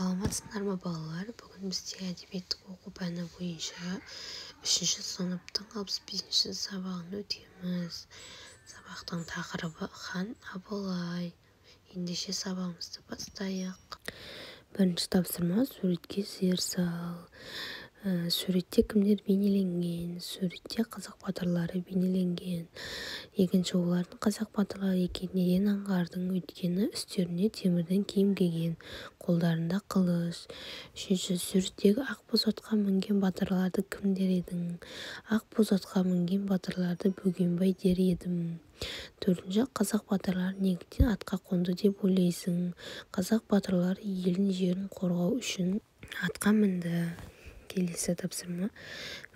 Саламатсыздар ма, балалар? Бүгін бізде әдебиетті оқу пәні бойынша үшінші сыныптың 65-ші сабағын өтеміз. Сабақтың тақырыбы: хан Абылай. Ендеше сабағымызды бастайық. Бірінші тапсырма: суретке зер сал. Суретте кімдер бейнеленген? Суретте қазақ батырлары бейнеленген. Екінші, олардың қазақ батырлары екенін неден аңғардың? Өйткені үстеріне темірден киім киген, қолдарында қылыш. Үшінші, суреттегі ақ боз атқа мінген батырларды кім дер едің? Ақ боз атқа мінген батырларды Бөгенбай дер едім. Төртінші, қазақ батырлары неліктен атқа қонды деп ойлайсың? Қазақ батырлары елін, жерін қорғау үшін атқа мінді. Келесі тапсырма: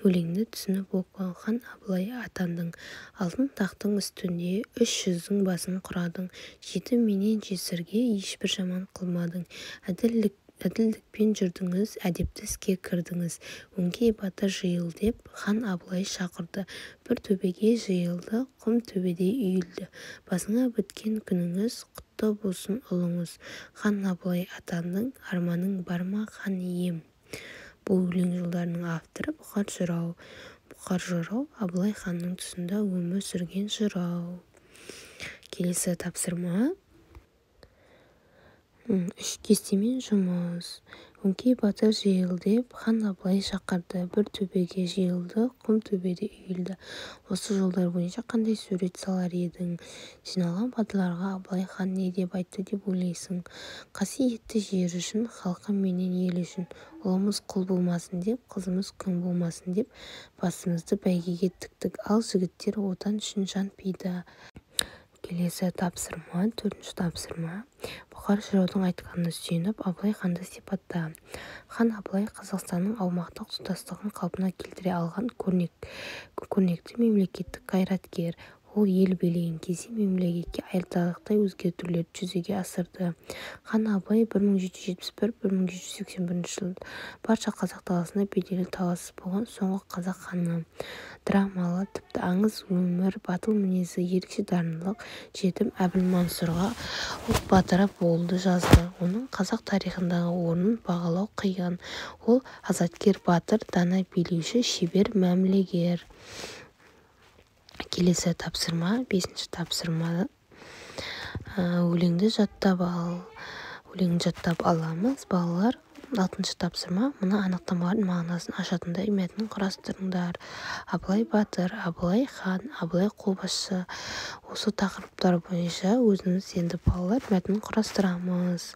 өлеңді түсініп оқы. Хан Абылай атандың, алтын тақтың үстінде, үш жүздің басын құрадың. Жетім менен жесірге ешбір жаман қылмадың. Әділдікпен жүрдіңіз, әдепті іске кірдіңіз. Өңкей батыр жиыл деп, хан Абылай шақырды. Бір төбеге жиылды, құм төбедей үйілді. Басыңа біткен күніңіз, құтты болсын ұлыңыз. Хан Абылай атандың, арманың бар ма, хан ием? Бұл өлең жолдарының авторы Бұқар жырау. Бұқар жырау – Абылай ханның тұсында өмір сүрген жырау. Келесі тапсырма: үш кестемен жұмыс. Өңкей батыр жиыл деп, хан Абылай шақырды. Бір төбеге жиылды, құм төбедей үйілді. Осы жолдар бойынша қандай сурет салар едің? Жиналған батырларға Абылай хан не деп айтты деп ойлайсың? Қасиетті жер үшін, халқым менен ел үшін, ұлымыз құл болмасын деп, қызымыз күң болмасын деп басымызды бәйгеге тіктік. Ал, жігіттер, Отан үшін жан пида. Келесі тапсырма, төртінші тапсырма: Бұқар жыраудың айтқанына сүйеніп, Абылай ханды сипатта. Хан Абылай – Қазақстанның аумақтық тұтастығын қалпына келтіре алған көрнекті мемлекеттік қайраткер. Ол ел билеген кезде мемлекетте айтарлықтай өзгертулерді жүзеге асырды. Хан Абылай 1771-1781 жылы барша қазақ даласында беделі талассыз болған соңғы қазақ ханы. Драмалы, тіпті аңыз өмір, батыл мінезі, ерекше дарындылық жетім Әбілмансұрға ұлт батыры болды жазды. Оның қазақ тарихындағы орнын бағалау қиын. Ол азаткер батыр, дана билеуші, шебер мәмілегер. Келесі тапсырма, бесінші тапсырма: өлеңді жаттап ал. Өлеңді жаттап аламыз, балалар. Алтыншы тапсырма: мына анықтамалардың мағынасын ашатындай мәтін құрастырыңдар. Абылай батыр, Абылай хан, Абылай қолбасшы. Осы тақырыптар бойынша өзіміз енді, балалар, мәтін құрастырамыз.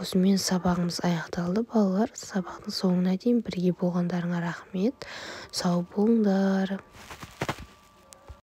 Осымен сабағымыз аяқталды, балалар. Сабақтың соңына дейін бірге болғандарыңа рахмет. Сау болыңдар.